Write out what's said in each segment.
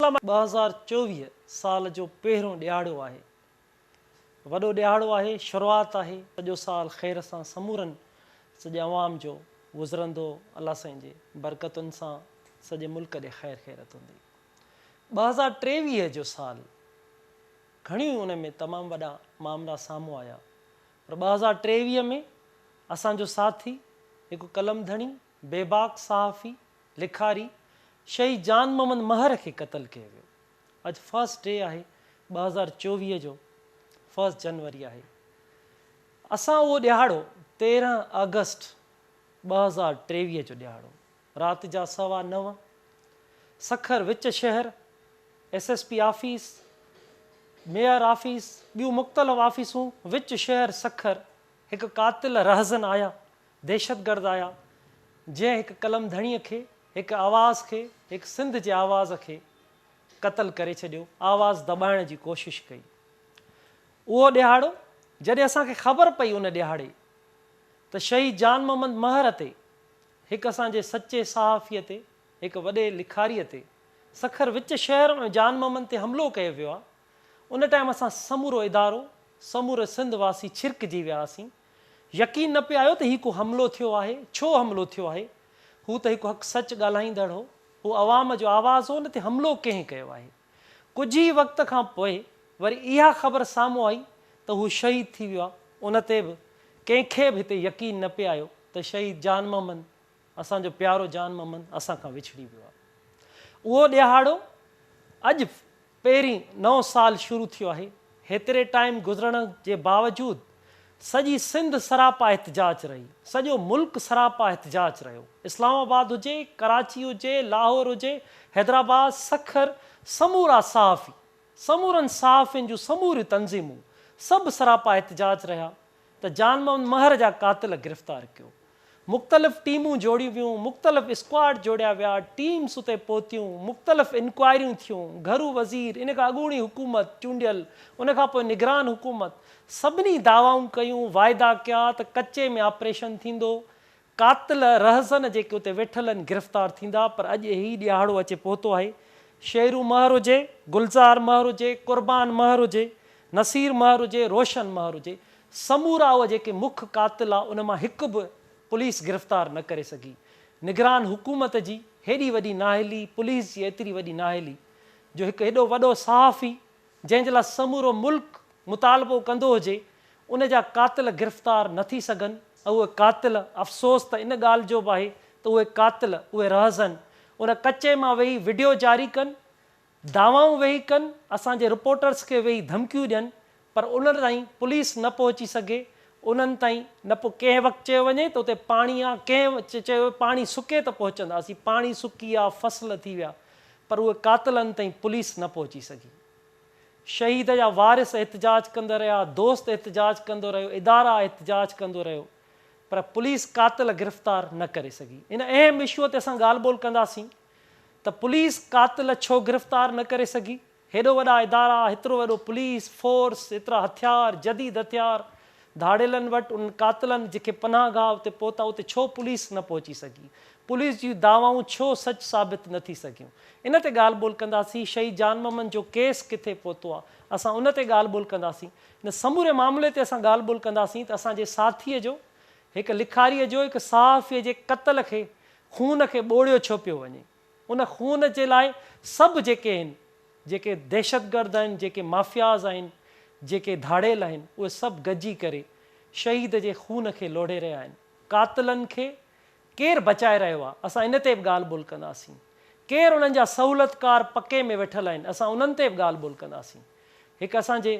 2024 سال جو پهريون ڏهاڙو آهي. وڏو ڏهاڙو آهي، شروعات آهي، سڄو سال خير سان سمورن سڄي عوام جو گذرندو، الله سائين جي برڪتن سان سڄي ملڪ ڏي خير خيرت هوندي. 2023 جو سال گهڻيون ان ۾ تمام وڏا مامرا سامهون آيا پر 2023 ۾ اسان جو ساٿي هڪ قلم ڌڻي، بيباڪ صحافي، لکاري شهيد جان محمد مهر کي قتل ڪيو ويو. اڄ فرسٽ ڊي آهي 2024 جو فرسٽ جنوري آهي. اسان اهو ڏهاڙو 13 آگسٽ 2023 جو ڏهاڙو رات جا 9:15 سکر وچ شهر S S P office mayor office ٻيون مختلف آفيسون وچ شهر سکر هڪ قاتل رهزن آيا دهشتگرد آيا، جنهن هڪ قلم ڌڻيء کي، هڪ آواز کي، هڪ سنڌ جي آواز کي قتل ڪري ڇڏيو، آواز دٻائڻ جي ڪوشش ڪئي. اهو ڏهاڙو، جڏهن اسان کي خبر پئي ان ڏهاڙي ته شهيد جان محمد مهر تي، هڪ اسان جي سچي صحافيء تي، هڪ وڏي لکاريء تي، سکر وچ شهر ۾ جان محمد تي حملو ڪيو ويو آ، ان ٽائيم اسان سمورو ادارو، سمورو سنڌ واسي ڇرڪجي وياسين. يقين نه پئي آيو ته هي ڪو حملو ٿيو آهي، ڇو حملو ٿيو آهي؟ هو ته هڪ حق سچ ڳالهائيندڙ هو، هو عوام جو آواز هو، ان تي حملو ڪنهن ڪيو آهي؟ ڪجهه ئي وقت کان پوء وري اها خبر سامهون آئي ته هو شهيد ٿي ويو آهي، ان تي به ڪنهن کي به هتي يقين نه پئي آيو ته شهيد جان محمد، اسان جو پيارو جان محمد اسان کان وڇڙي ويو آهي. اهو ڏهاڙو اڄ پهرين نئون سال شروع ٿيو آهي، هيتري ٽائيم گذرڻ جي باوجود سڄي سنڌ سراپا احتجاج رهي، سڄو ملڪ سراپا احتجاج رهيو، اسلام آباد هجي، ڪراچي هجي، لاهور هجي، حيدرآباد، سکر، سمورا صحافي، سمورن صحافين جون سموريون تنظيمون سڀ سراپا احتجاج رهيا ته جان محمد مهر جا قاتل گرفتار ڪيو. مختلف ٽيمون جوڙيون ويون، مختلف اسڪواڊ جوڙيا ويا، ٽيمز اتي پهتيون، مختلف انڪوائريون ٿيون، گهرو وزير، ان کان اڳوڻي حڪومت چونڊيل، ان کان پوء نگران حڪومت، سڀني دعوائون ڪيون، واعدا ڪيا ته ڪچي ۾ آپريشن ٿيندو، قاتل رهزن جيڪي اتي ويٺل آهن گرفتار ٿيندا پر اڄ هي ڏهاڙو اچي پهتو آهي، شيرو مهر هجي، گلزار مهر هجي، قربان مهر هجي، نصير مهر هجي، روشن مهر هجي، سمورا اهي جيڪي مک قاتل آ ان مان هڪ به پوليس گرفتار نه ڪري سگهي. نگران حڪومت جي هيڏي وڏي نااهلي، پوليس جي ايتري وڏي نااهلي جو هڪ هيڏو وڏو صحافي جنهن جي لاء سمورو ملڪ مطالبو ڪندو هجي ان جا قاتل گرفتار نه ٿي سگهن ۽ اهي قاتل افسوس ته ان ڳالهه جو به آهي ته اهي قاتل اهي رهزن ان ڪچي مان ويهي وڊيو جاري ڪن دعوائون ويهي ڪن، اسان جي رپورٽرز کي ويهي ڌمڪيون ڏين پر انهن تائين پوليس نه پهچي سگهي، انهن تائين نه پو ڪنهن وقت چيو وڃي ته اتي پاڻي آ، ڪنهن چيو پاڻي سڪي ته پهچنداسين، پاڻي سڪي آ، فصل ٿي ويا پر اهي قاتلن تائين پوليس نه پهچي سگهي. شهيد جا وارث احتجاج ڪندا رهيا، دوست احتجاج ڪندو رهيو، ادارا احتجاج ڪندو رهيو پر پوليس قاتل گرفتار نه ڪري سگهي. ان اهم اشوء تي اسان ڳالهه ٻولهه ڪنداسين. ته پوليس قاتل ڇو گرفتار نه ڪري سگهي؟ هيڏو وڏا ادارا، هيترو وڏو پوليس فورس، ايترا هٿيار، جديد هٿيار ڌاڙيلن وٽ، انهن قاتلن جيڪي پناهه گاهه اتي پهتا اتي ڇو پوليس نه پهچي سگهي؟ پوليس جون دعوائون ڇو سچ ثابت نه ٿي سگهيون؟ ان تي ڳالهه ٻولهه ڪنداسين، شهيد جان محمد جو ڪيس ڪٿي پهتو آ؟ اسان ان تي ڳالهه ٻولهه ڪنداسين. ان سموري معاملي تي اسان ڳالهه ٻولهه ڪنداسين ته اسان جي ساٿيء جو، هڪ لکاريء جو، هڪ صحافيء جي قتل کي خون کي ٻوڙيو ڇو پيو وڃي؟ ان خون جي لاء سڀ جيڪي آهن، جيڪي دهشتگرد آهن، جيڪي مافياز آهن، جيڪي ڌاڙيل آهن، اهي سڀ گڏجي ڪري شهيد جي خون کي لوڙهي رهيا آهن. قاتلن کي ڪير بچائي رهيو آهي؟ اسان ان تي به ڳالهه ٻولهه ڪنداسين. ڪير انهن جا سهولتڪار پڪي ۾ ويٺل آهن؟ اسان انهن تي به ڳالهه ٻولهه ڪنداسين. هڪ اسان جي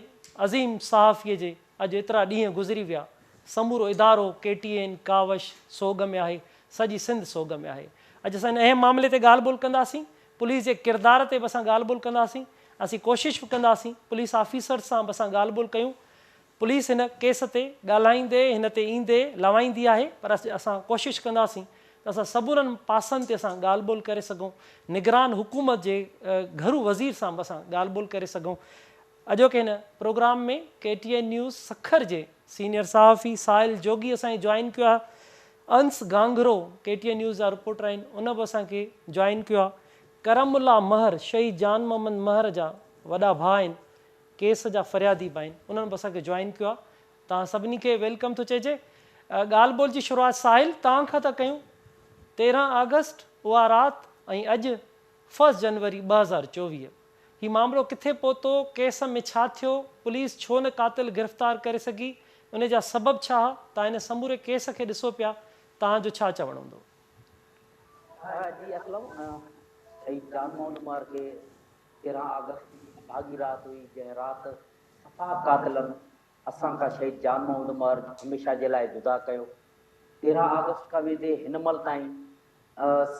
عظيم صحافيء جي اڄ ايترا ڏينهن گذري ويا، سمورو ادارو ڪي ٽي اين، ڪاوش، سوڳ ۾ آهي، سڄي سنڌ سوڳ ۾ آهي. اڄ اسان ان اهم معاملي تي ڳالهه ٻولهه ڪنداسين، پوليس جي ڪردار تي به اسان ڳالهه ٻولهه ڪنداسين، اسين ڪوشش به ڪنداسين پوليس آفيسرز سان به اسان ڳالهه ٻولهه ڪيون، پوليس هن ڪيس تي ڳالهائيندي هن تي ايندي لوائيندي آهي پر اسان ڪوشش ڪنداسين ته اسان سمورن پاسن تي اسان ڳالهه ٻولهه ڪري سگهون، نگران حڪومت جي گهرو وزير سان به اسان ڳالهه ٻولهه ڪري سگهون. اڄوڪي هن programme ۾ K T N news Sukkur جي سينيئر صحافي ساحل جوڳي اسان کي جوائن ڪيو آهي، Anas Ghanghro K T N news جا رپورٽر آهن ان به اسان کي جوائن ڪيو آهي. ڪرم الله مهر شهيد جان محمد مهر جا وڏا ڀاء آهن، ڪيس جا فريادي به آهن، انهن به اسان کي جوائن ڪيو آهي. توهان سڀني کي welcome ٿو چئجي. ڳالهه ٻولهه جي شروعات ساحل توهان کان ٿا ڪيون. 13 آگسٽ اها رات ۽ اڄ فرسٽ جنوري 2024 هي معاملو ڪٿي پهتو، ڪيس ۾ ڇا ٿيو، پوليس ڇو نه قاتل گرفتار ڪري سگهي، ان جا سبب ڇا ها، توهان ان سموري ڪيس کي ڏسو پيا، توهان جو ڇا چوڻ هوندو؟ جي اسلم، شهيد جان محمد مهر کي 13 آگسٽ جي اڀاڳي رات هئي، جنهن رات سفاڪ قاتلن اسان کان شهيد جان محمد مهر هميشه جي لاء جدا ڪيو. 13 آگسٽ کان ويندي هن مهل تائين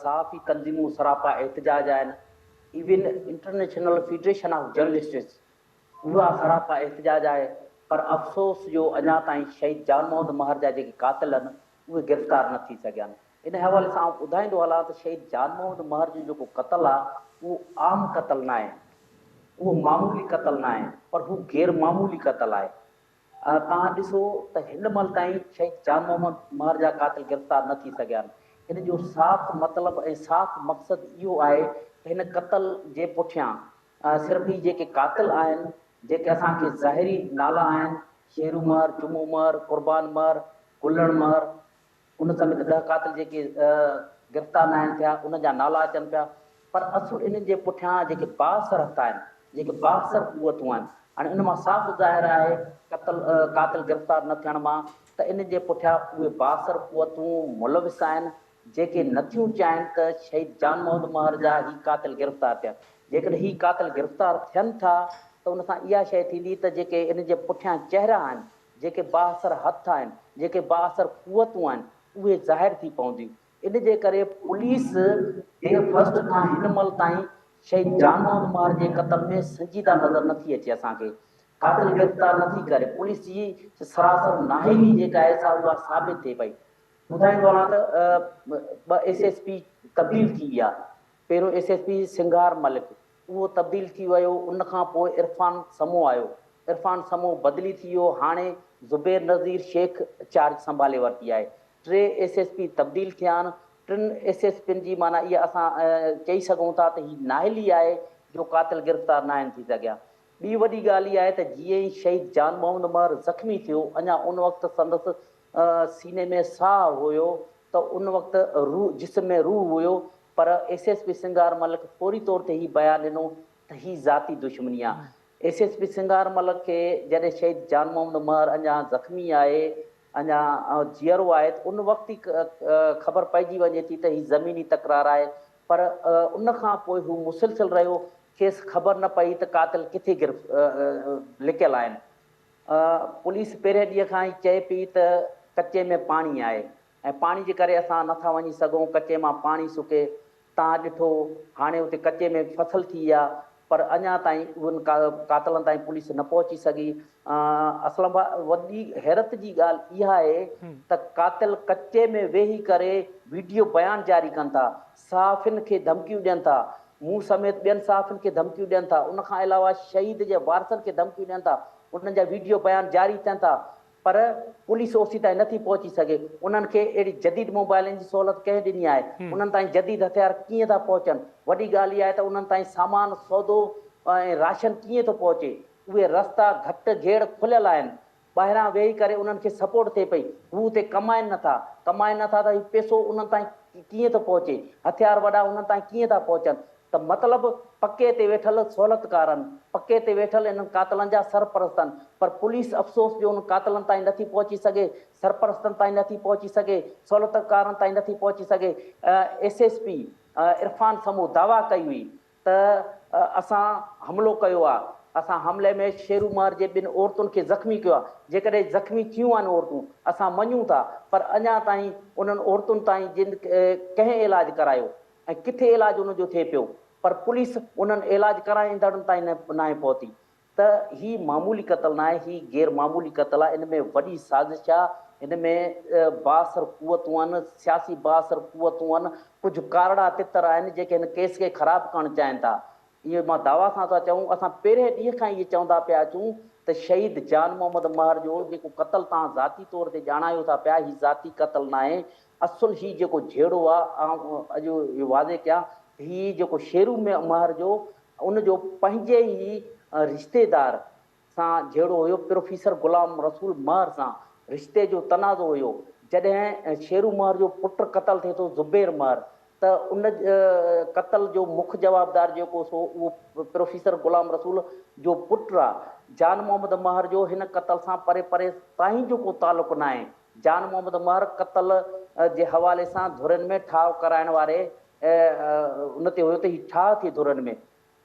صحافي تنظيمون سراپا احتجاج آهن، even international federation of journalists اها سراپا احتجاج آهي پر افسوس جو اڃا تائين شهيد جان محمد مهر جا جيڪي قاتل آهن اهي گرفتار نه ٿي سگهيا آهن. ان حوالي سان آئون ٻڌائيندو هلان ته شهيد جان محمد مهر جو جيڪو قتل آهي اهو عام قتل ناهي، اهو معمولي قتل ناهي پر هو غير معمولي قتل آهي. توهان ڏسو ته هن مهل تائين شهيد جان محمد مهر جا قاتل گرفتار نه ٿي سگهيا آهن. ان جو صاف مطلب ۽ صاف مقصد اهو آهي ته هن قتل جي پٺيان صرف هي جيڪي قاتل آهن، جيڪي اسان کي ظاهري نالا آهن، شيرو مهر، جمعو مهر، قربان مهر، گلڻ مهر، ان سميت 10 قاتل جيڪي گرفتار ناهن ٿيا انهن جا نالا اچن پيا پر اصل انهن جي پٺيان جيڪي بااثر هٿ آهن، جيڪي بااثر قوتون آهن، هاڻي ان مان صاف ظاهر آهي قتل قاتل گرفتار نه ٿيڻ مان ته انهن جي پٺيان اهي بااثر قوتون ملوث آهن جيڪي نٿيون چاهين ته شهيد جان محمد مهر جا هي قاتل گرفتار ٿين. جيڪڏهن هي قاتل گرفتار ٿين ٿا ته ان سان اها شيء ٿيندي ته جيڪي انهن جي پٺيان چهرا آهن جيڪي بااثر هٿ آهن، جيڪي بااثر قوتون آهن، اهي ظاهر ٿي پونديون. ان جي ڪري پوليس ڊي فرسٽ کان هن مهل تائين شهيد جان محمد مهر جي قتل ۾ سنجيده نظر نٿي اچي اسان کي قاتل گرفتار نٿي ڪري پوليس جي سراسر نااهلي جيڪا آهي سا اها ثابت ٿئي پئي. ٻڌائيندو هلان ته ٻه ايس ايس پي تبديل ٿي ويا پهريون S S P Singhar Malik اهو تبديل ٿي ويو، ان کان پوء عرفان سمون آيو، عرفان سمون بدلي ٿي ويو، هاڻي زبير نظير شيخ چارج سنڀالي ورتي آهي. ٽي ايس ايس پي تبديل ٿيا آهن، ٽن ايس ايس پين جي معنيٰ اها اسان چئي سگهون ٿا ته هي نااهلي آهي جو قاتل گرفتار ناهن ٿي سگهيا. ٻي وڏي ڳالهه اها آهي ته جيئن ئي شهيد جان محمد مهر زخمي ٿيو، اڃا ان وقت سندس سيني ۾ ساهه هيو ته ان وقت روح جسم ۾ روح هيو پر S S P Singhar Malik فوري طور تي هي بيان ڏنو ته هي ذاتي دشمني آ. S S P Singhar Malik کي جڏهن شهيد جان محمد مهر اڃا زخمي آهي اڃا جيئرو آهي ته ان وقت ئي خبر پئجي وڃي ٿي ته هي زميني تڪرار آهي پر ان کان پوء هو مسلسل رهيو کيس خبر نه پئي ته قاتل ڪٿي گرف لڪيل آهن. پوليس پهرين ڏينهن کان ئي چئي پئي ته ڪچي ۾ پاڻي آهي ۽ پاڻي جي ڪري اسان نٿا وڃي سگهون، ڪچي مان پاڻي سڪي، تان ڏٺو هاڻي اتي ڪچي ۾ فصل ٿي ويا پر اڃا تائين اهن قاتلن تائين پوليس نه پهچي سگهي. اسلم ڀاء وڏي حيرت جي ڳالهه اها آهي ته قاتل ڪچي ۾ ويهي ڪري ويڊيو بيان جاري ڪن ٿا، صحافين کي ڌمڪيون ڏين ٿا، مون سميت ٻين صحافين کي ڌمڪيون ڏين ٿا، ان کان علاوه شهيد جي وارثن کي ڌمڪيون ڏين ٿا، انهن جا ويڊيو بيان جاري ٿين ٿا پر پوليس اوسيتائين نٿي پهچي سگهي، انهن کي اهڙي جديد موبائلن جي سهولت ڪنهن ڏني آهي، انهن تائين جديد هٿيار ڪيئن ٿا پهچن، وڏي ڳالهه اها آهي ته انهن تائين سامان، سودو ۽ راشن ڪيئن ٿو پهچي، اهي رستا گهٽ گهيڙ کليل آهن، ٻاهران ويهي ڪري انهن کي سپورٽ ٿئي پئي، هو اتي ڪمائن نه ٿا، ڪمائن نه ٿا ته هي پئسو انهن تائين ڪيئن ٿو پهچي، هٿيار وڏا انهن تائين ڪيئن ٿا پهچن ته مطلب پڪي تي ويٺل سهولتڪارن، پڪي تي ويٺل انهن قاتلن جا سرپرستن، پر پوليس افسوس جو انهن قاتلن تائين نٿي پهچي سگهي، سرپرستن تائين نٿي پهچي سگهي، سهولتڪارن تائين نٿي پهچي سگهي، S S P Irfan Samoon دعويٰ ڪئي هئي ته اسان حملو ڪيو آهي، اسان حملي ۾ شيرو مهر جي ٻن عورتن کي زخمي ڪيو آهي، جيڪڏهن زخمي ٿيون آهن عورتون اسان مڃون ٿا پر اڃا تائين انهن عورتن تائين جن ڪنهن علاج ڪرايو ۽ ڪٿي علاج انهن جو ٿئي پيو پر پوليس انهن علاج ڪرائيندڙن تائين ناهي پهتي ته هي معمولي قتل ناهي، هي غير معمولي قتل آهي، ان ۾ وڏي سازش آهي، هن ۾ بااثر قوتون آهن، سياسي بااثر قوتون آهن، ڪجهه ڪارڙا تتر آهن جيڪي هن ڪيس کي خراب ڪرڻ چاهين ٿا. اهو مان دعويٰ سان ٿا چئون، اسان پهرين ڏينهن کان ئي اهي چوندا پيا اچون ته شهيد جان محمد مهر جو جيڪو قتل توهان ذاتي طور تي ڄاڻايو ٿا پيا، هي ذاتي قتل ناهي، اصل هي جيڪو جهيڙو آهي، آئون اڄ اهو واضح ڪيان هي جيڪو شيرو مهر جو ان جو پنهنجي ئي رشتيدار سان جهيڙو هيو، پروفيسر غلام رسول مهر سان رشتي جو تنازعو هيو. جڏهن شيرو مهر جو پٽ قتل ٿئي ٿو زبير مهر ته ان قتل جو مک جوابدار جيڪو سو اهو پروفيسر غلام رسول جو پٽ آ. جان محمد مهر جو هن قتل سان پري پري تائين جو ڪو تعلق ناهي. جان محمد مهر قتل جي حوالي سان ڌرين ۾ ٺاهه ڪرائڻ واري ان تي هيو ته هي ٺاهه ٿئي ڌرين ۾،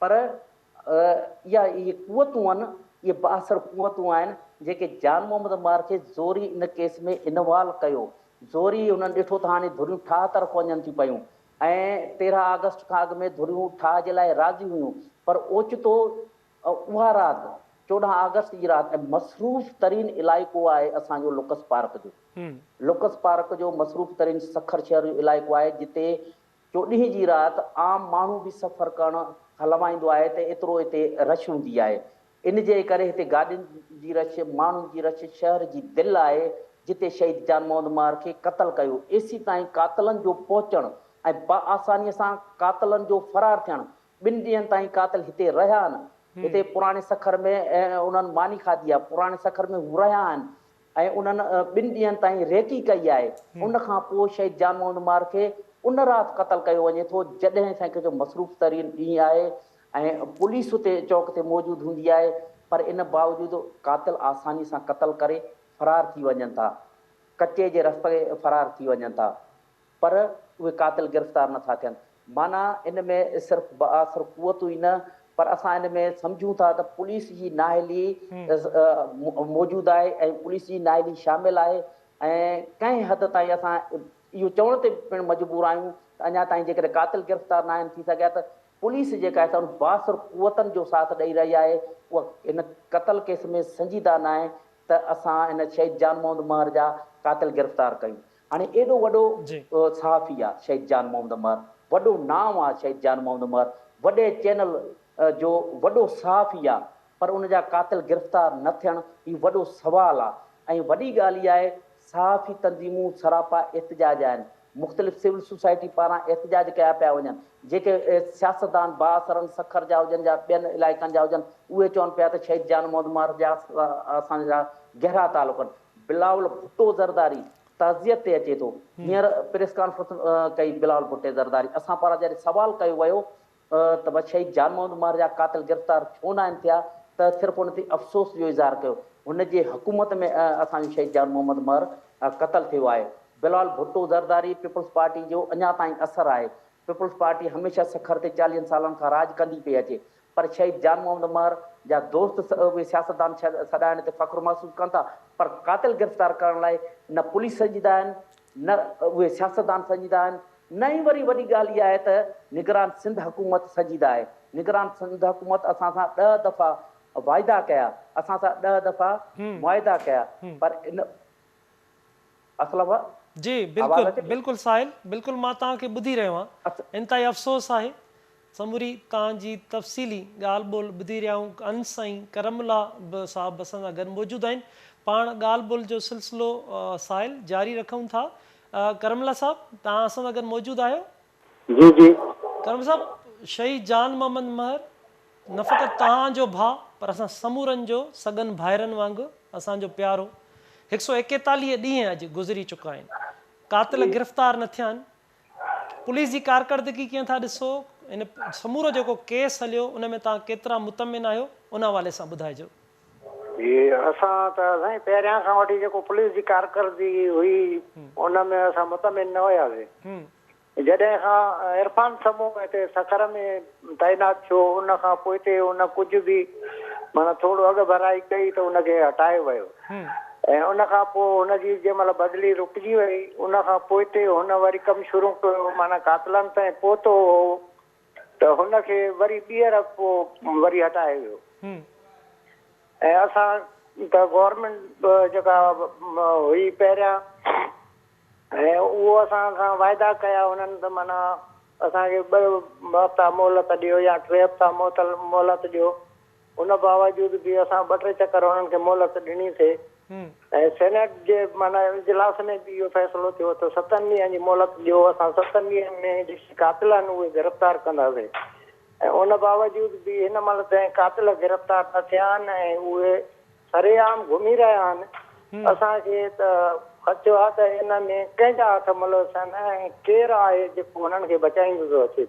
پر اها اهي قوتون آهن، اهي بااثر قوتون آهن جيڪي جان محمد مهر کي زوري ان ڪيس ۾ انوالو ڪيو. زوري هنن ڏٺو ته هاڻي ڌريون ٺاهه طرف وڃن ٿيون پيون ۽ 13 آگسٽ کان اڳ ۾ ڌريون ٺاهه جي لاء راضي هيون پر اوچتو اها رات 14 آگسٽ جي رات ۽ مصروف ترين علائقو آهي اسان جو لوڪس پارڪ جو. لوڪس پارڪ جو مصروف ترين سکر شهر جو علائقو آهي جتي 14 جي رات عام ماڻهو به سفر ڪرڻ کان لنوائيندو آهي ته ايترو هتي رش هوندي آهي. ان جي ڪري هتي گاڏين جي رش، ماڻهن جي رش شهر جي دل آهي جتي شهيد جان محمد مهر کي قتل ڪيو. ايسيتائين قاتلن جو پهچڻ ۽ باآسانيء سان قاتلن جو فرار ٿيڻ، ٻن ڏينهن تائين قاتل هتي رهيا آهن. هتي پراڻي سکر ۾ انهن ماني کاڌي آهي، پراڻي سکر ۾ هو رهيا آهن. ۽ انهن ٻن ڏينهن تائين ريڪي ڪئي آهي، ان کان پوء شهيد جان محمد مهر کي ان رات قتل ڪيو وڃي ٿو، جڏهن سائين جو مصروف ترين ڏينهن آهي ۽ پوليس اتي چوڪ تي موجود هوندي آهي، پر ان باوجود قاتل آساني سان قتل ڪري فرار ٿي وڃن ٿا، ڪچي جي رستي فرار ٿي وڃن ٿا. پر اهي قاتل گرفتار نه ٿا ٿين. معنيٰ ان ۾ صرف بااثر قوتون ئي نه پر اسان ان ۾ سمجهون ٿا ته پوليس جي نااهلي موجود آهي ۽ پوليس جي نااهلي شامل آهي ۽ ڪنهن حد تائين اسان اهو چوڻ تي پڻ مجبور آهيون ته اڃا تائين جيڪڏهن قاتل گرفتار ناهن ٿي سگهيا ته پوليس جيڪا آهي سا ان بااثر قوتن جو ساٿ ڏئي رهي آهي، اها هن قتل ڪيس ۾ سنجيده ناهي ته اسان هن شهيد جان محمد مهر جا قاتل گرفتار ڪيون. هاڻي ايڏو وڏو صحافي آ شهيد جان محمد مهر، وڏو نانء آ شهيد جان محمد مهر، وڏي چينل جو وڏو صحافي آ پر ان جا قاتل گرفتار نه ٿيڻ هي وڏو سوال آ ۽ وڏي ڳالهه اها آهي صحافي تنظيمون سراپا احتجاج آهن، مختلف سول سوسائٽي پاران احتجاج ڪيا پيا وڃن، جيڪي سياستدان بااثرن سکر جا هجن يا ٻين علائقن جا هجن اهي چون پيا ته شهيد جان محمد مهر جا اسان جا گهرا تعلق آهن، بلاول ڀٽو زرداري تعزيت تي اچي ٿو، هينئر پريس ڪانفرنس ڪئي بلاول ڀٽي زرداري اسان پاران جڏهن سوال ڪيو ويو ته بس شهيد جان محمد مهر جا قاتل گرفتار ڇو ناهن ٿيا ته صرف ان تي افسوس جو اظهار ڪيو. هن جي حڪومت ۾ اسان جو شهيد جان محمد مهر قتل ٿيو آهي. بلاول ڀٽو زرداري پيپلز پارٽي جو اڃا تائين اثر آهي. پيپلز پارٽي هميشه سکر تي چاليهن سالن کان راڄ ڪندي پئي اچي پر شهيد جان محمد مهر جا دوست اهي سياستدان سڏائڻ تي فخر محسوس ڪن ٿا پر قاتل گرفتار ڪرڻ لاء نه پوليس سنجيده آهن نه اهي سياستدان سنجيده آهن نه ئي وري وڏي ڳالهه اها آهي ته نگران سنڌ حڪومت سنجيده آهي. نگران سنڌ حڪومت اسان سان 10 دفعا واعدا ڪيا، اسان سان 10 دفعا معاهدا ڪيا پر ان اسلم جي بلڪل بلڪل ساحل بلڪل مان توهان کي ٻڌي رهيو آهيان انتهائي افسوس آهي سموري توهان جي تفصيلي ڳالهه ٻولهه ٻڌي رهيا آهيون. انس ۽ ڪرم الله به صاحب اسان سان گڏ موجود آهن. پاڻ ڳالهه ٻولهه جو سلسلو ساحل جاري رکون ٿا. ڪرم الله صاحب توهان اسان سان گڏ موجود آهيو؟ جي جي. ڪرم صاحب شهيد جان محمد مهر نه فقط توهان جو ڀاء پر اسان سمورن جو سڳن ڀائرن وانگر اسان جو پيارو هڪ سو 41 ڏينهن اڄ گذري چڪا آهن قاتل گرفتار نه ٿيا آهن پوليس جي ڪارڪردگي ڪيئن ٿا ڏسو ان سمورو جيڪو ڪيس هليو ان ۾ توهان ڪيترا مطمئن آهيو ان حوالي سان ٻڌائجو. جي اسان ته سائين پهريان کان وٺي جيڪو پوليس جي ڪارڪردگي هئي ان ۾ اسان مطمئن نه هياسين جڏهن کان عرفان سمون هتي سکر ۾ تعينات ٿيو ان کان پوئتي ان ڪجهه به معنيٰ ٿورو اڳ ڀرائي ڪئي ته ان کي هٽايو ويو ۽ ان کان پوء هن جي جنهن مهل بدلي رڪجي وئي ان کان پوئتي هن وري ڪم شروع ڪيو معنيٰ قاتلن تائين پهتو هو ته هن کي وري ٻيهر پوء وري هٽايو ويو ۽ اسان ته گورنمينٽ جيڪا هئي پهريان ۽ اهو اسان کان واعدا ڪيا هنن ته معنيٰ اسان کي 2 هفتا مهلت ڏيو يا 3 هفتا مهلت ڏيو ان باوجود به اسان 2 3 چڪر هنن کي مهلت ڏني سي. ۽ سينيٽ جي معنيٰ اجلاس ۾ به اهو فيصلو ٿيو ته ستن ڏينهن جي مهلت ڏيو، اسان ستن ڏينهن ۾ جيڪي قاتل آهن اهي گرفتار ڪنداسين ۽ ان باوجود به هن مهل تائين قاتل گرفتار نه ٿيا آهن ۽ اهي سرعام گهمي رهيا آهن. اسان کي ته خدشو آهي ته ان ۾ ڪنهن جا هٿ ملوث آهن ۽ ڪير آهي جيڪو هنن کي بچائيندو ٿو اچي.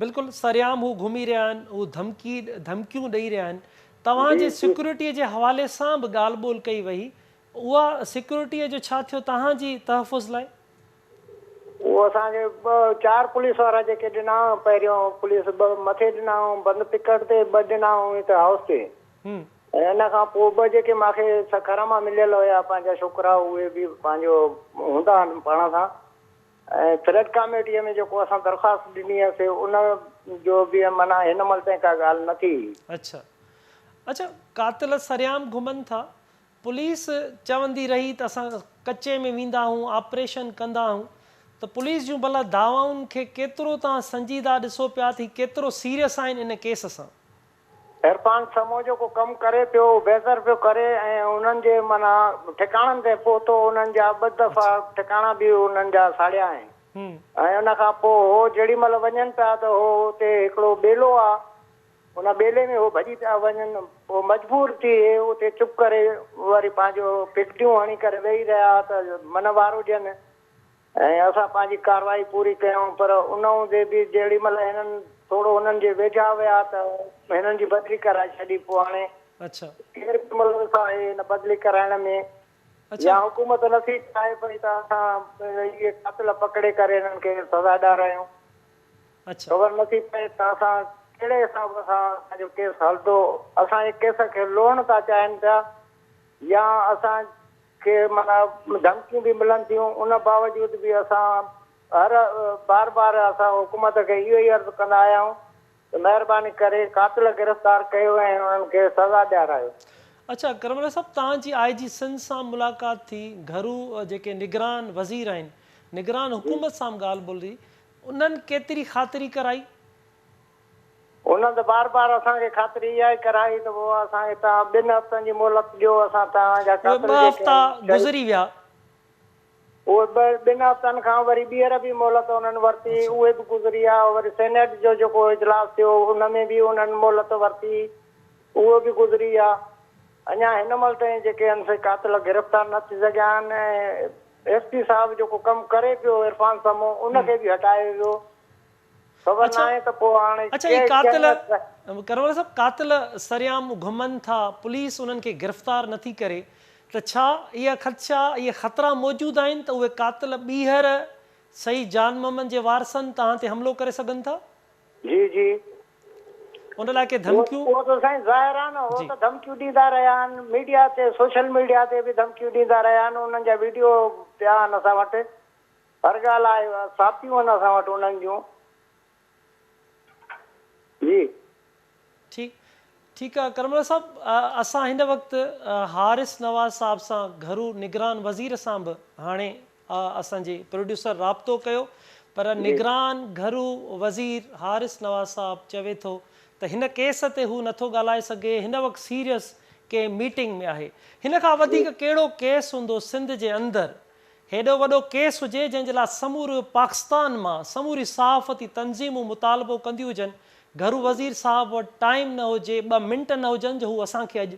بلڪل سرعام هو گهمي رهيا آهن، هو ڌمڪي ڌمڪيون ڏئي رهيا آهن. توهان جي سيڪيورٽيء جي حوالي سان به ڳالهه ٻولهه ڪئي وئي، اها سيڪيورٽيء جو ڇا ٿيو توهان جي تحفظ لاء؟ اهو اسان کي ٻه چار پوليس وارا جيڪي ڏنا پهريون پوليس ٻه مٿي ڏنائون بند پڪڙ تي ٻه ڏنائون هتي هائوس تي ۽ ان کان پوء ٻه جيڪي مان کي سکر مان مليل هيا پنهنجا ڇوڪرا اهي به پنهنجو هوندا آهن پاڻ سان ۽ فلڊ ڪاميٽيء ۾ جيڪو اسان درخواست ڏني هئسي ان جو به معنيٰ هن مهل تائين ڪا ڳالهه نه ٿي. اڇا اڇا قاتل سرعام گهمن ٿا پوليس چوندي رهي ته اسان ڪچي ۾ ويندا آهيون آپريشن ڪندا آهيون ته پوليس جون ڀلا دعوائن کي ڪيترو توهان سنجيده ڏسو پيا ته هي ڪيترو سيريس آهن ان ڪيس سان. عرفان سمون جيڪو ڪم ڪري پيو اهو بهتر پيو ڪري ۽ انهن جي معنيٰ ٺڪاڻن تي پهتو انهن جا ٻه دفعا ٺڪاڻا به انهن جا ساڙيا آهن ۽ ان کان پوء هو جهڙي مهل وڃن پيا ته هو اتي هڪڙو ٻيلو آ ان ٻيلي ۾ هو ڀڄي پيا وڃن پوء مجبور ٿي هي اتي چپ ڪري وري پنهنجو پڪٽيون هڻي ڪري ويهي رهيا ته من وارو ڏين ۽ اسان پنهنجي ڪارروائي پوري ڪيون پر ان هوندي به جهڙي مهل هنن ٿورو هنن جي ويجها ويا ته هنن جي بدلي ڪرائي ڇڏي پوء هاڻي ڪير به ملوث آهي هن بدلي ڪرائڻ ۾ يا حڪومت نٿي چاهي پئي ته اسان اهي قاتل پڪڙي ڪري هنن کي سزا ڏيارايون خبر نٿي پئي ته اسان ڪهڙي حساب سان اسان جو ڪيس هلندو اسان جي ڪيس کي لوڙڻ ٿا چاهين پيا يا اسان کي معنيٰ ڌمڪيون به ملن ٿيون ان باوجود به اسان هر بار بار اسان حڪومت کي اهو ئي عرض ڪندا آيا آهيون ته مهرباني ڪري قاتل گرفتار ڪيو ۽ انهن کي سزا ڏيارايو. اڇا ڪرم الله صاحب توهان جي آء جي سنڌ سان ملاقات ٿي گهرو جيڪي نگران وزير آهن نگران حڪومت سان به ڳالهه ٻولهه ٿي انهن ڪيتري خاطري ڪرائي؟ انهن ته بار بار اسان کي خاطري اها ئي ڪرائي ته پوء اسان کي توهان ٻن هفتن جي مهلت ڏيو اسان توهان جا اهي قاتل ٻه جيڪي هفتا آهن شهيد گذري ويا. اهي ٻه ٻن هفتن کان وري ٻيهر به مهلت انهن ورتي اهي به گذري ويا وري سينيٽ جو جيڪو اجلاس ٿيو ان ۾ به انهن مهلت ورتي اهو به گذري ويا اڃا هن مهل تائين جيڪي آهن سي قاتل گرفتار نه ٿي سگهيا آهن ۽ ايس پي صاحب جيڪو ڪم ڪري پيو عرفان سمون ان کي به هٽايو ويو. خبر اڇا ناهي ته پوء هاڻي اڇا هي قاتل ڪرم الله صاحب قاتل سرعام گهمن ٿا پوليس انهن کي گرفتار نٿي ڪري ته ڇا اها خدشا اهي خطرا موجود آهن ته اهي قاتل ٻيهر شهيد جان محمد جي وارثن توهان تي حملو ڪري سگهن ٿا؟ جي جي. ان لاء ڪي ڌمڪيون؟ اهو ته سائين ظاهر آهي نه هو ته ڌمڪيون ڏيندا رهيا آهن ميڊيا تي سوشل ميڊيا تي به ڌمڪيون ڏيندا رهيا آهن انهن جا ويڊيو پيا آهن اسان وٽ. هر ڳالهه آهي ثابتيون آهن اسان وٽ انهن جون جي. ٺيڪ ٺيڪ آ ڪرم الله صاحب اسان هن وقت حارث نواز صاحب سان گهرو نگران وزير سان به هاڻي اسان جي پروڊيوسر رابطو ڪيو پر نگران گهرو وزير حارث نواز صاحب چوي ٿو ته هن ڪيس تي هو نٿو ڳالهائي سگهي هن وقت سيريس ڪنهن ميٽنگ ۾ آهي هن کان وڌيڪ ڪهڙو ڪيس هوندو سنڌ جي اندر هيڏو وڏو ڪيس هجي جنهن جي لاء سمورو پاڪستان مان سموري صحافتي تنظيمون مطالبو ڪنديون هجن، گهرو وزير صاحب وٽ ٽائيم نه هجي، ٻه منٽ نه هجن جو هو اسان کي اڄ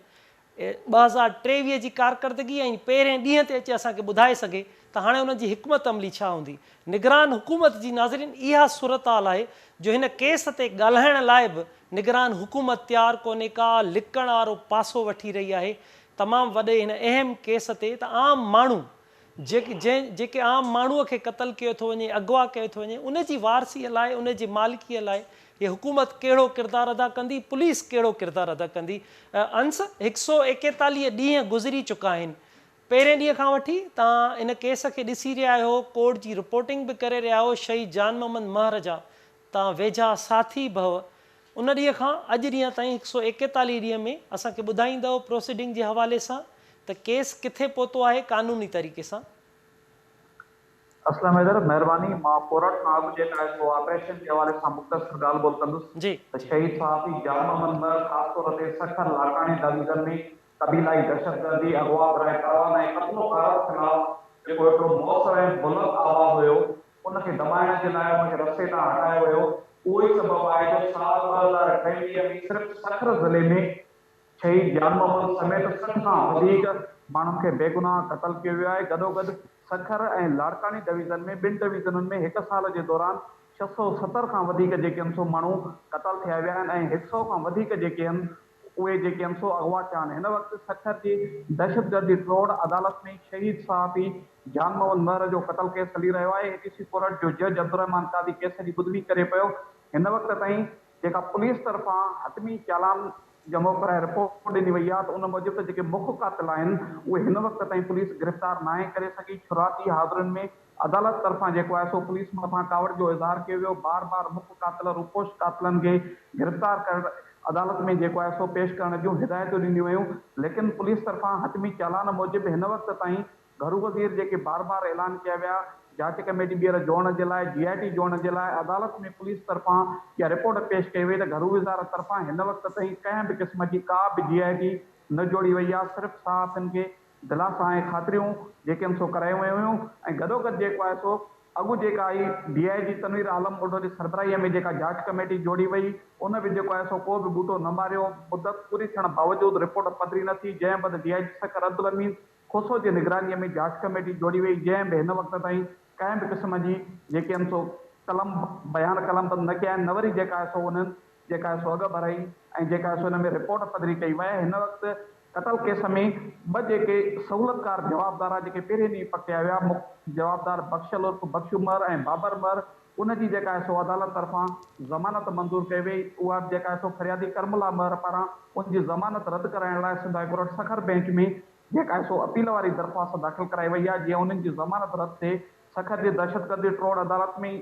2023 جي ڪارڪردگي ۽ پهرين ڏينهن تي اچي اسان کي ٻڌائي سگهي ته هاڻي انهن جي حڪمت عملي ڇا هوندي. نگران حڪومت جي ناظرين اها صورتحال آهي جو هن ڪيس تي ڳالهائڻ لاء به نگران حڪومت تيار ڪونهي ڪا لڪڻ وارو پاسو وٺي رهي آهي تمام وڏي هن اهم ڪيس تي ته عام ماڻهو جيڪي جنهن جيڪي عام ماڻهوء کي قتل ڪيو ٿو وڃي اغوا ڪيو ٿو وڃي ان جي وارثيء لاء ان جي مالڪيء لاء هي حڪومت ڪهڙو ڪردار ادا ڪندي پوليس ڪهڙو ڪردار ادا ڪندي انس هڪ سو ايڪيتاليهه ڏينهن گذري چڪا آهن پهرين ڏينهن کان وٺي توهان ان ڪيس کي ڏسي رهيا آهيو ڪورٽ جي رپورٽنگ به ڪري رهيا آهيو شهيد جان محمد مهر جا توهان ويجها ساٿي به هئو. ان ڏينهن کان اڄ ڏينهن تائين هڪ سو ايڪيتاليهه ڏينهن ۾ اسان کي ٻڌائيندؤ پروسيڊنگ جي حوالي سان ته ڪيس ڪٿي پهتو آهي قانوني طريقي سان. اسلم حيدر، مهرباني، مان ڪورٽ کان اڳ جيڪا آهي سو آپريشن جي حوالي سان مختصر ڳالهه ٻولهه ڪندس ته شهيد صحافي جان محمد مهر خاص طور تي سکر لاڙڪاڻي ڊويزن ۾ قبيلائي دهشتگردي، اغوا براء تاوان ۽ قتل و غارت خلاف جيڪو هڪڙو موثر ۽ بلند آواز هيو، ان کي دٻائڻ جي لاء ان کي رستي تان هٽايو ويو. اهو ئي سبب آهي جو سال 2023 ۾ صرف سکر ضلعي ۾ شهيد جان محمد سميت 60 کان وڌيڪ ماڻهن کي بيگناهه قتل ڪيو ويو آهي. گڏوگڏ سکر ۽ لاڙڪاڻي ڊويزن ۾ ٻن ڊويزنن ۾ هڪ سال جي دوران 670 کان وڌيڪ جيڪي آهن سو ماڻهو قتل ٿيا ويا آهن ۽ هڪ سئو کان وڌيڪ جيڪي آهن اهي جيڪي آهن سو اغوا ٿيا آهن. هن وقت سکر جي دهشتگردي ٽوڙ عدالت ۾ شهيد صحافي جان محمد مهر جو قتل ڪيس هلي رهيو آهي. اي ٽي سي ڪورٽ جو جج عبدالرحمان قاضي ڪيس جي ٻڌڻي ڪري پيو. هن وقت تائين جيڪا پوليس طرفان حتمي چالان جمع ڪرائي رپورٽ ڏني وئي آهي ته ان موجب ته جيڪي مک قاتل آهن اهي هن وقت تائين پوليس گرفتار ناهي ڪري سگهي. شروعاتي حاضرين ۾ عدالت طرفان جيڪو آهي سو پوليس مٿان ڪاوڙ جو اظهار ڪيو ويو، بار بار مک قاتل روپوش قاتلن کي گرفتار ڪرڻ عدالت ۾ جيڪو آهي سو پيش ڪرڻ جون هدايتون ڏنيون ويون ليڪن پوليس طرفان حتمي چالان موجب هن وقت تائين گهرو وزير جيڪي بار بار اعلان ڪيا ويا جاچ ڪميٽي ٻيهر جوڙڻ جي لاء جي آء ٽي جوڙڻ جي لاء عدالت ۾ پوليس طرفان اها رپورٽ پيش ڪئي وئي ته گهرو وزارت طرفان هن وقت تائين ڪنهن به قسم جي ڪا به جي آء ٽي نه جوڙي وئي آهي صرف صحافين کي دلاسا ۽ خاطريون جيڪي آهن سو ڪرايون ويون هيون ۽ گڏوگڏ جيڪو آهي سو اڳ جيڪا آئي ڊي I جي تنوير عالم ٻڍو جي سربراهي ۾ جيڪا جاچ ڪميٽي جوڙي وئي ان به جيڪو آهي سو ڪو به ٻوٽو نه ماريو مدت پوري ٿيڻ باوجود رپورٽ پڌري نه ٿي جنهن بعد ڊي I جي سکر عبدالامين کوسو جي نگراني ۾ جاچ ڪميٽي جوڙي وئي جنهن به هن وقت تائين ڪنهن به قسم جي جيڪي آهن سو قلم بيان قلمبند نه ڪيا آهن نه وري جيڪا آهي سو انهن جيڪا آهي سو اڳ ڀرائي ۽ جيڪا آهي سو ان ۾ رپورٽ پڌري ڪئي وئي آهي هن وقت قتل ڪيس ۾ ٻه جيڪي سهولتڪار جوابدار جيڪي پهرين ڏينهن پڪڙيا ويا مک جوابدار بخشل عرف بخشو مهر ۽ بابر مهر ان جي جيڪا آهي سو عدالت طرفان ضمانت منظور ڪئي وئي اها به جيڪا آهي سو فريادي ڪرم الله مهر پاران ان جي ضمانت رد ڪرائڻ لاء Sindh high court Sukkur bench ۾ جيڪا آهي سو اپيل واري درخواست داخل ڪرائي وئي آهي جيئن انهن جي ضمانت رد ٿئي سکر جي دهشتگردي ٽوڙ عدالت ۾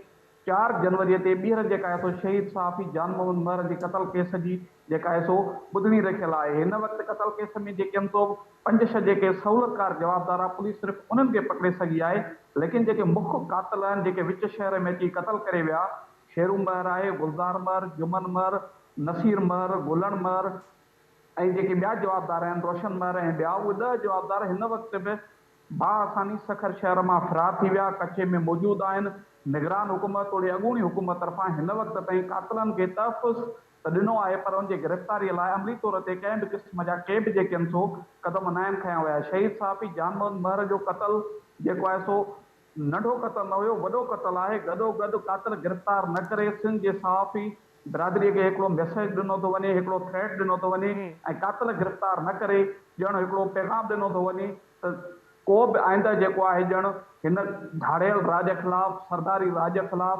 4 جنوري تي ٻيهر جيڪا آهي سو شهيد صحافي جان محمد مهر جي قتل ڪيس جي جيڪا آهي سو ٻڌڻي رکيل آهي. هن وقت قتل ڪيس ۾ جيڪي آهن سو پنج ڇهه جيڪي سهولتڪار جوابدار آهي پوليس صرف انهن کي پڪڙي سگهي آهي ليڪن جيڪي مک قاتل آهن جيڪي وچ شهر ۾ اچي قتل ڪري ويا شيرو مهر آهي، گلزار مهر، جمن مهر، نصير مهر، گلڻ مهر ۽ جيڪي ٻيا جوابدار آهن روشن مهر ۽ ٻيا اهي 10 جوابدار هن وقت به باآساني سکر شهر مان فرار ٿي ويا، ڪچي ۾ موجود آهن، نگران حڪومت توڙي اڳوڻي حڪومت طرفان هن وقت تائين قاتلن کي تحفظ ته ڏنو آهي پر ان جي گرفتاري لاء عملي طور تي ڪنهن به قسم جا ڪي به جيڪي آهن سو قدم ناهن کنيا ويا، شهيد صحافي جان محمد مهر جو قتل جيڪو آهي سو ننڍو قتل نه هيو وڏو قتل آهي، گڏوگڏ قاتل گرفتار نه ڪري سنڌ جي صحافي برادريء کي هڪڙو ميسيج ڏنو ٿو وڃي، هڪڙو ٿريٽ ڏنو ٿو وڃي ۽ قاتل گرفتار نه ڪري ڄڻ هڪڙو پيغام ڏنو ٿو وڃي ته ڪو به آئنده جيڪو آهي ڄڻ هن ڌاڙيل راڄ خلاف، سرداري راڄ خلاف،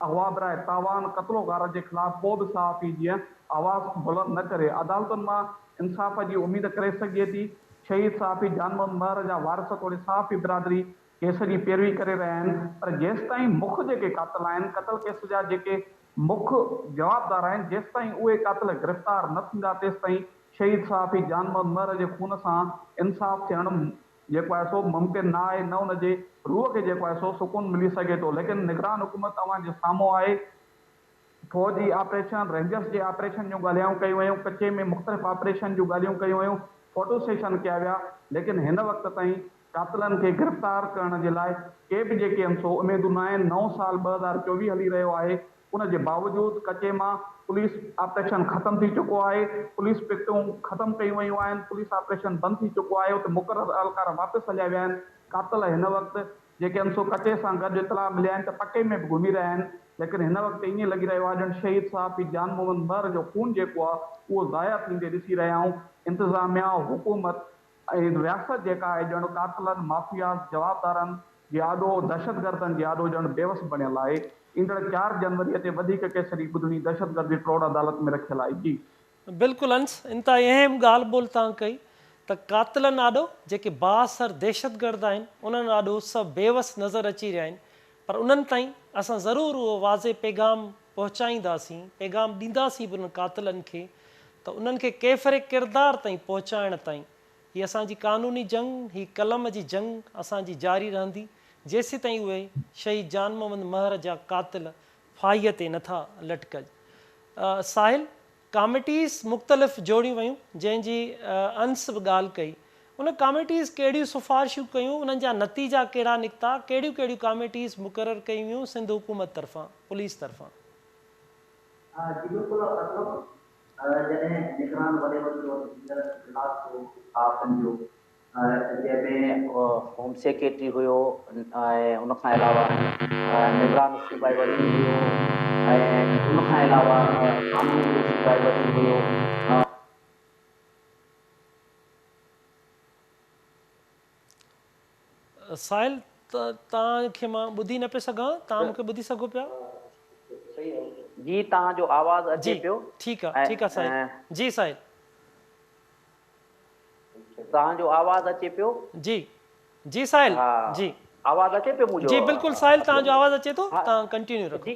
اغوا براء تاوان، قتل و غارت جي خلاف ڪو به صحافي جيئن آواز بلند نه ڪري. عدالتن مان انصاف جي اميد ڪري سگهجي ٿي. شهيد صحافي جان محمد مهر جا وارث توڙي صحافي برادري ڪيس جي پيروي ڪري رهيا آهن پر جيستائين مک جيڪي قاتل آهن، قتل ڪيس جا جيڪي مک جوابدار آهن، جيستائين اهي قاتل گرفتار نه ٿيندا تيستائين شهيد صحافي جان محمد مهر جي خون سان انصاف ٿيڻ جيڪو آهي سو ممڪن نه آهي نه ان جي روح کي جيڪو آهي سو سڪون ملي سگهي ٿو ليڪن نگران حڪومت اوهان جي سامهون آهي فوج جي آپريشن، رينجرز جي آپريشن جون ڳالهيون ڪيون ويون، ڪچي ۾ مختلف آپريشن جون ڳالهيون ڪيون ويون، فوٽو سيشن ڪيا ويا ليڪن هن وقت تائين قاتلن کي گرفتار ڪرڻ جي لاء ڪي به جيڪي آهن سو اميدون نه آهن، نئون سال 2024 هلي رهيو آهي ان جي باوجود ڪچي مان پوليس آپريشن ختم ٿي چڪو آهي، پوليس پڪٽون ختم ڪيون ويون آهن، پوليس آپريشن بند ٿي چڪو آهي، اتي مقرر اهلڪار واپس هليا ويا آهن، قاتل هن وقت جيڪي آهن سو ڪچي سان گڏ اطلاع مليا آهن ته پڪي ۾ به گهمي رهيا آهن، ليڪن هن وقت ائين لڳي رهيو آهي ڄڻ شهيد صحافي جان محمد مهر جو خون جيڪو آهي اهو ضايع ٿيندي ڏسي رهيا آهيون، انتظاميا، حڪومت ۽ رياست جيڪا آهي ڄڻ قاتلن، مافياز، جوابدارن جي آڏو، دهشتگردن جي آڏو ڄڻ بيوس بڻيل آهي. ايندڙ 4 جنوري تي وڌيڪ ڪيس جي ٻڌڻي دهشتگردي ٽوڙ عدالت ۾ رکيل آهي. جي. بلڪل انس، انتهائي اهم ڳالهه ٻولهه توهان ڪئي ته قاتلن آڏو جيڪي بااثر دهشتگرد آهن انهن آڏو سڀ بيوس نظر اچي رهيا آهن پر انهن تائين اسان ضرور اهو واضح پيغام پهچائينداسين، پيغام ڏينداسين به انهن قاتلن کي ته انهن کي ڪيفر ڪردار تائين پهچائڻ تائين هي اسان جي قانوني جنگ، هي قلم جي جنگ اسان جي جاري رهندي جيسيتائين اهي شهيد جان محمد مهر جا قاتل ڦاهيء تي نٿا لٽڪج. ساحل! ڪاميٽيز مختلف جوڙيون ويون جنهن جي انس به ڳالهه ڪئي ان ڪاميٽيز ڪهڙيون سفارشون ڪيون انهن جا نتيجا ڪهڙا نڪتا ڪهڙيون ڪهڙيون ڪاميٽيز مقرر ڪيون ويون سنڌ حڪومت طرفان پوليس طرفان. جي بلڪل اسلم جڏهن نگران وڏي وزير وٽ هينئر اجلاس ٿيو صحافين جو جنهن ۾ هوم سيڪريٽري هيو ۽ ان کان علاوه نگران صوبائي وزير هيو ۽ ان کان علاوه قانون جو صوبائي وزير هيو. ساحل توهان کي مان ٻڌي نه پيو سگهان توهان مون کي ٻڌي سگهو پيا؟ جي توهان جو آواز اچي پيو. جي ٺيڪ آ ٺيڪ آ ساحل جي ساحل. توهان جو آواز اچي پيو. جي جي ساحل جي. آواز اچي پيو منهنجو. جي بلڪل ساحل توهان جو آواز اچي ٿو توهان ڪنٽينيو رکو. جي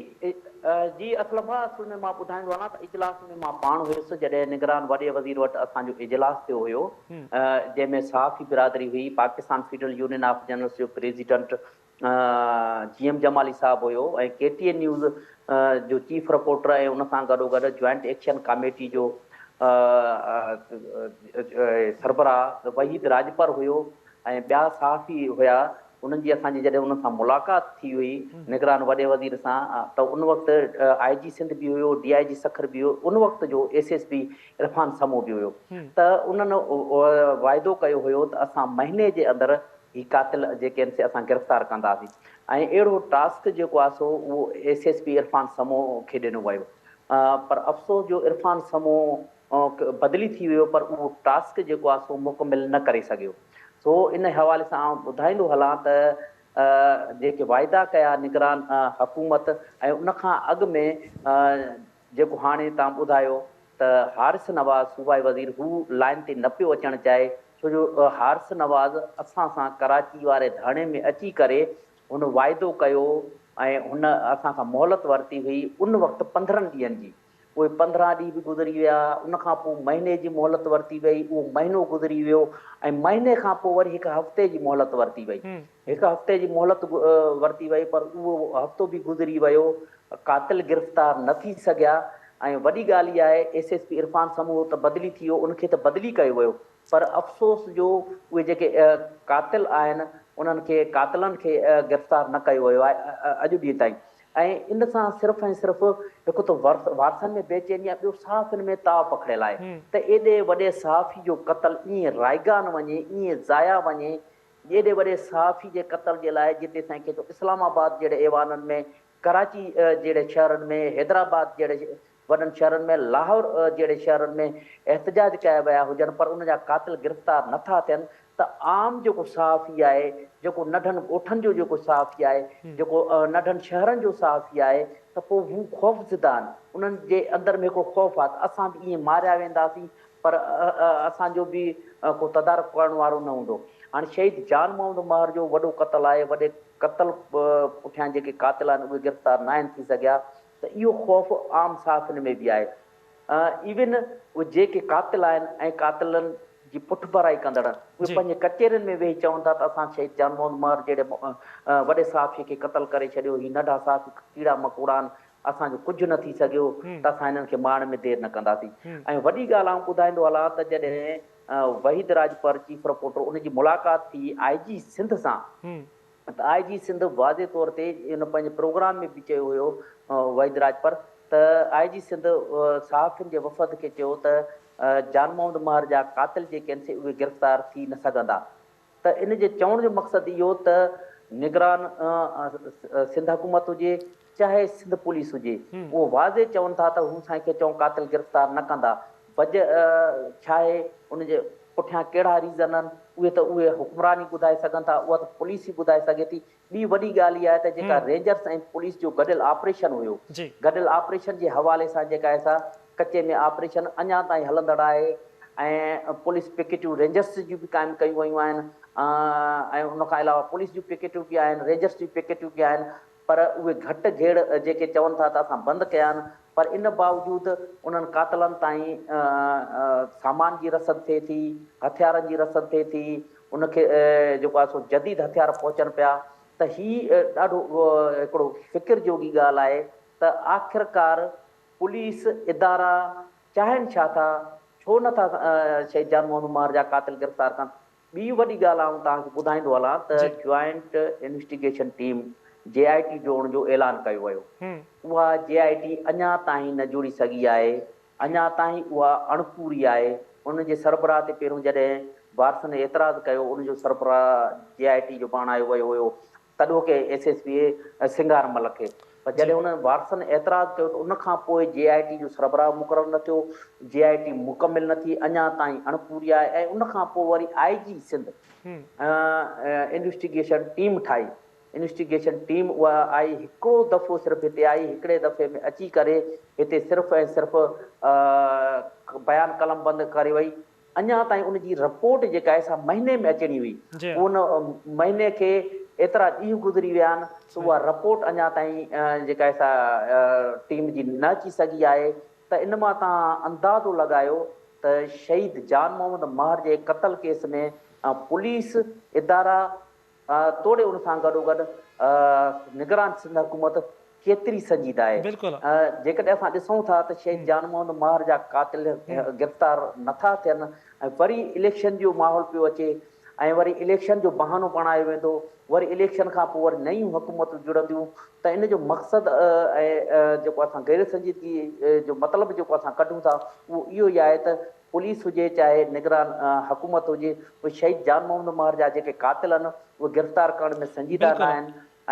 جي اسلم ڀاء اصل ۾ مان ٻڌائيندو هلان ته اجلاس ۾ مان پاڻ هيس جڏهن نگران وڏي وزير وٽ اسان جو اجلاس ٿيو هيو جنهن ۾ صحافي برادري هئي Pakistan federal union of journalists جو پريزيڊنٽ جي ايم جمالي صاحب هيو ۽ ڪي ٽي اين نيوز جو چيف رپورٽر ۽ ان سان گڏوگڏ جوائنٽ ايڪشن ڪاميٽي جو سربراهه وحيد راڄپر هيو ۽ ٻيا صحافي هيا انهن جي اسان جي جڏهن انهن سان ملاقات ٿي هئي نگران وڏي وزير سان ته ان وقت آء جي سنڌ به هيو ڊي I جي سکر به هيو ان وقت جو S S P Irfan Samoon به هيو ته انهن واعدو ڪيو هيو ته اسان مهيني جي اندر هي قاتل جيڪي آهن سي اسان گرفتار ڪنداسين ۽ اهڙو ٽاسڪ جيڪو آهي سو اهو S S P Irfan Samoon کي ڏنو ويو پر افسوس جو عرفان سمون بدلي ٿي ويو پر اهو ٽاسڪ جيڪو آهي سو مڪمل نه ڪري سگهيو سو ان حوالي سان آئون ٻڌائيندو هلان ته جيڪي واعدا ڪيا نگران حڪومت ۽ ان کان اڳ ۾ جيڪو هاڻي تان ٻڌايو ته حارث نواز صوبائي وزير هو لائن تي نه پيو اچڻ چاهي ڇو جو حارث نواز اسان سان ڪراچي واري ڌرڻي ۾ اچي ڪري هن واعدو ڪيو ۽ هن اسان کان مهلت ورتي هئي ان وقت 15 ڏينهن جي اهي 15 ڏينهن به گذري ويا ان کان پوء مهيني جي مهلت ورتي وئي اهو مهينو گذري ويو ۽ مهيني کان پوء وري هڪ هفتي جي مهلت ورتي وئي هڪ هفتي جي مهلت ورتي وئي پر اهو هفتو به گذري ويو قاتل گرفتار نه ٿي سگهيا ۽ وڏي ڳالهه اها آهي S S P Irfan Samoon ته بدلي ٿي ويو ان کي ته بدلي ڪيو ويو پر افسوس جو اهي جيڪي قاتل آهن انهن کي قاتلن کي گرفتار نه ڪيو ويو آهي اڄ ڏينهن تائين ۽ ان سان صرف ۽ صرف هڪ ته وارثن ۾ بيچيني آهي ٻيو صحافين ۾ تاء پکڙيل آهي ته ايڏي وڏي صحافي جو قتل ائين رائگان وڃي ائين ضايع وڃي ايڏي وڏي صحافي جي قتل جي لاء جتي سائين کي اسلام آباد جهڙي ايوانن ۾ ڪراچي جهڙي شهرن ۾ حيدرآباد جهڙي وڏن شهرن ۾ لاهور جهڙي شهرن ۾ احتجاج ڪيا ويا هجن پر ان جا قاتل گرفتار نه ٿا ٿين ته عام جيڪو صحافي آهي جيڪو ننڍن ڳوٺن جو جيڪو صحافي آهي جيڪو ننڍن شهرن جو صحافي آهي ته پوء هو خوفزده آهن انهن جي اندر ۾ هڪڙو خوف آهي ته اسان به ائين ماريا وينداسين پر اسان جو به ڪو تدارڪ ڪرڻ وارو نه هوندو هاڻي شهيد جان محمد مهر جو وڏو قتل آهي وڏي قتل پٺيان جيڪي قاتل آهن اهي گرفتار ناهن ٿي سگهيا ته اهو خوف عام صحافين ۾ به آهي. ايون اهي جيڪي قاتل آهن ۽ قاتلن جي پٺڀرائي ڪندڙ اهي پنهنجي ڪچهرين ۾ ويهي چون ٿا ته اسان شهيد جان محمد مهر جهڙي وڏي صحافي کي قتل ڪري ڇڏيو، هي ننڍا صحافي ڪيڙا مڪوڙا آهن، اسان جو ڪجهه نه ٿي سگهيو ته اسان هنن کي مارڻ ۾ دير نه ڪنداسين. ۽ وڏي ڳالهه آئون ٻڌائيندو هلان ته جڏهن وحيد راڄپر چيف رپورٽر ان جي ملاقات ٿي آء جي سنڌ سان ته آء جي سنڌ واضح طور تي ان پنهنجي پروگرام ۾ به چيو هيو وحيد راڄپر ته آء جي سنڌ صحافين جي وفد کي چيو ته جان محمد مهر جا قاتل جيڪي آهن سي اهي گرفتار ٿي نه سگهندا ته ان جي چوڻ جو مقصد اهو ته نگران سنڌ حڪومت هجي چاهي سنڌ پوليس هجي اهو واضح چون ٿا ته هو سائين کي چئون قاتل گرفتار نه ڪندا وجه ڇاهي ان جي پٺيان ڪهڙا ريزن آهن اهي ته اهي حڪمران ئي ٻڌائي سگهن ٿا اها ته پوليس ئي ٻڌائي سگهي ٿي ٻي وڏي ڳالهه اها آهي ته جيڪا رينجرس ۽ پوليس جو گڏيل آپريشن هيو گڏيل آپريشن جي حوالي سان جيڪا آهي سا ڪچي ۾ آپريشن اڃا تائين هلندڙ آهي ۽ پوليس پڪيٽون رينجرس جون به قائم ڪيون ويون آهن ۽ ان کان علاوه پوليس جون پڪيٽون به آهن رينجرس جون پڪيٽون به آهن پر اهي گهٽ گهيڙ جيڪي چون ٿا ته اسان بند ڪيا آهن پر ان باوجود انهن قاتلن تائين سامان جي رسد ٿئي ٿي، هٿيارن جي رسد ٿئي ٿي، ان کي جيڪو آهي سو جديد هٿيار پهچن پيا ته هي ڏاڍو هڪڙو فڪر جوڳي ڳالهه آهي ته آخرڪار پوليس ادارا چاهين ڇا ٿا؟ ڇو نه ٿا شهيد جان محمد مهر جا قاتل گرفتار ڪن؟ ٻي وڏي ڳالهه آئون توهان کي ٻڌائيندو هلان ته joint investigation team, J I T, جوڙڻ جو اعلان ڪيو ويو. اها جي آء ٽي اڃا تائين نه جڙي سگهي آهي. اڃا تائين اها اڻپوري آهي. ان جي سربراهه تي پهريون جڏهن وارثن اعتراض ڪيو ان جو سربراهه جي آء ٽي جو بڻايو ويو هيو تڏهوڪي ايس ايس پي سنگار ملڪ کي پر جڏهن انهن وارثن اعتراض ڪيو ته ان کان پوء جي آء ٽي جو سربراهه مقرر نه ٿيو، جي آء ٽي مڪمل نه ٿي، اڃا تائين اڻپوري آهي ۽ ان کان پوء وري آء جي سنڌ انويسٽيگيشن ٽيم ٺاهي، انويسٽيگيشن ٽيم اها آئي هڪڙو دفعو صرف هتي آئي، هڪڙي دفعي ۾ اچي ڪري هتي صرف ۽ صرف بيان قلمبند ڪري وئي، اڃا تائين ان جي رپورٽ جيڪا آهي سا مهيني ۾ اچڻي هئي ان مهيني کي ايترا ڏينهن گذري ويا آهن ته اها رپورٽ اڃا تائين جيڪا آهي سا ٽيم جي نه اچي سگهي آهي ته ان مان توهان اندازو لڳايو ته شهيد جان محمد مهر جي قتل ڪيس ۾ پوليس ادارا توڙي ان سان گڏوگڏ نگران سنڌ حڪومت ڪيتري سنجيده آهي. جيڪڏهن اسان ڏسون ٿا ته شهيد جان محمد مهر جا قاتل گرفتار نٿا ٿين ۽ وري اليڪشن جو ماحول پيو اچي ۽ وري اليڪشن جو بهانو بڻايو ويندو وري اليڪشن کان پوء وري نيون حڪومتون جڙنديون ته ان جو مقصد ۽ جيڪو اسان غير سنجيدگي جو مطلب جيڪو اسان ڪڍون ٿا اهو اهو ئي آهي ته پوليس هجي چاهي نگران حڪومت هجي اهي شهيد جان محمد مهر جا جيڪي قاتل آهن اهي گرفتار ڪرڻ ۾ سنجيده نه آهن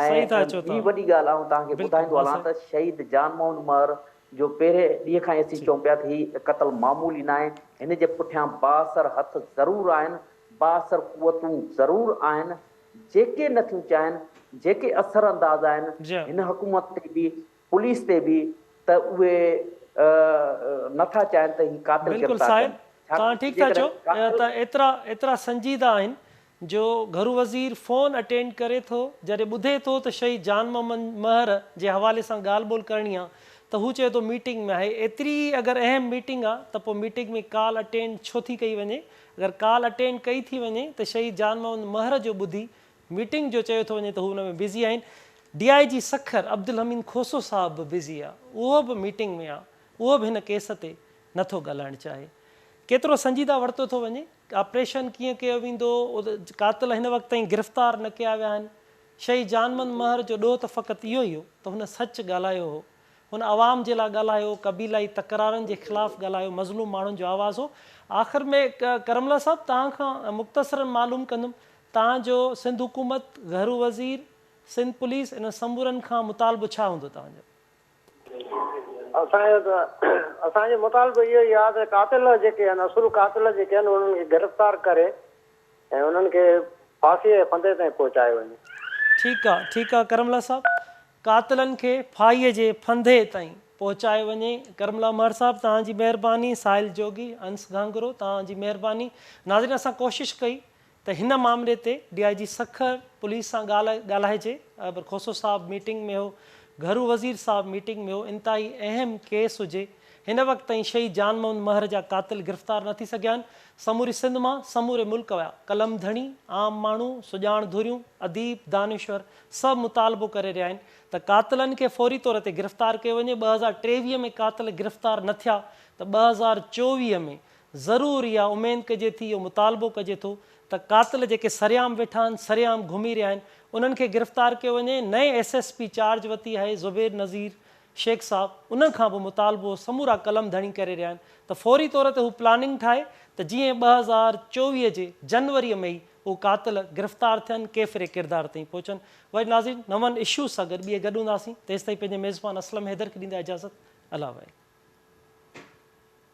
۽ ٻي وڏي ڳالهه آئون توهان کي ٻڌائيندو هلان ته شهيد جان محمد مهر جو پهرين ڏينهن کان ئي اسين چئون پيا ته هي قتل معمولي ناهي هن جي پٺيان بااثر هٿ ضرور آهن بااثر قوتون ضرور آهن جيڪي نٿيون چاهين جيڪي اثر انداز آهن هن حڪومت تي به پوليس تي به ته اهي نه ٿا چاهين ته هي قاتل بلڪل گرفتار ساحل ٿين توهان ڇاڪاڻ ٺيڪ ٿا چئو جيڪڏهن قاتل ته ايترا ايترا سنجيده آهن جو گهرو وزير فون اٽينڊ ڪري ٿو جڏهن ٻڌي ٿو ته شهيد جان محمد مهر جي حوالي سان ڳالهه ٻولهه ڪرڻي آ ته هو چئي ٿو ميٽنگ ۾ آهي ايتري اگر اهم ميٽنگ آ ته پوء ميٽنگ ۾ ڪال اٽينڊ ڇو ٿي ڪئي وڃي اگر ڪال اٽينڊ ڪئي ٿي وڃي ته شهيد جان محمد مهر جو ٻڌي ميٽنگ جو چيو ٿو وڃي ته هو ان ۾ بزي آهن، ڊي I جي سکر عبدالحميد کوسو صاحب به بزي آ، اهو به ميٽنگ ۾ آ، اهو به هن ڪيس تي نه ٿو ڳالهائڻ چاهي. ڪيترو سنجيده ورتو ٿو وڃي، آپريشن ڪيئن ڪيو ويندو، قاتل هن وقت تائين گرفتار نه ڪيا ويا آهن. شهيد جان محمد مهر جو ڏوهه ته فقط اهو ئي هو ته هن سچ ڳالهايو هو، هن عوام جي لاء ڳالهايو، قبيلائي تڪرارن جي خلاف ڳالهايو، مظلوم ماڻهن جو آواز هو. آخر ۾ ڪرم الله صاحب توهان کان مختصراً معلوم ڪندم توهان جو سنڌ حڪومت، گهرو وزير، سنڌ پوليس انهن سمورن کان مطالبو ڇا هوندو توهان جو؟ اسان جو ته اسان جو مطالبو اهو ئي آهي ته قاتل جيڪي آهن اصل قاتل جيڪي آهن انهن کي گرفتار ڪري ۽ انهن کي ڦاسي جي ڦندي تائين پهچايو وڃي. ٺيڪ آ ٺيڪ آ ڪرم الله صاحب قاتلن کي ڦاهي جي ڦندي تائين پهچايو وڃي ڪرم الله مهر صاحب توهان جي مهرباني ساحل جوڳي انس گهانگهرو توهان جي مهرباني ناظرين اسان ڪوشش ڪئي ته هن مامري تي ڊي I جي سکر پوليس سان ڳالهه ڳالهائجي پر کوسو صاحب ميٽنگ ۾ هو، گهرو وزير صاحب ميٽنگ ۾ هو، انتهائي اهم ڪيس هجي، هن وقت تائين شهيد جان محمد مهر جا قاتل گرفتار نه ٿي سگهيا آهن، سموري سنڌ مان سموري ملڪ ويا قلم ڌڻي، عام ماڻهو، سڄاڻ ڌريون، اديب، دانشور سڀ مطالبو ڪري رهيا آهن ته قاتلن کي فوري طور تي گرفتار ڪيو وڃي، 2023 ۾ قاتل گرفتار نه ٿيا ته 2024 ۾ ضرور اها اميد ڪجي ٿي، اهو مطالبو ڪجي ٿو ته قاتل جيڪي سرعام ويٺا آهن، سرعام گهمي رهيا آهن، انهن کي گرفتار ڪيو وڃي، نئين ايس ايس پي چارج ورتي آهي زبير نظير شيخ صاحب، ان کان به مطالبو سمورا قلم ڌڻي ڪري رهيا آهن ته فوري طور تي هو پلاننگ ٺاهي ته جيئن 2024 جي جنوري ۾ ئي هو قاتل گرفتار ٿين، ڪيفر ڪردار تائين پهچن. وري ناظرين نون اشوز سان گڏ ٻيهر گڏ هونداسين، تيستائين پنهنجي ميزبان اسلم حيدر کي ڏيندا اجازت، الله وحيد.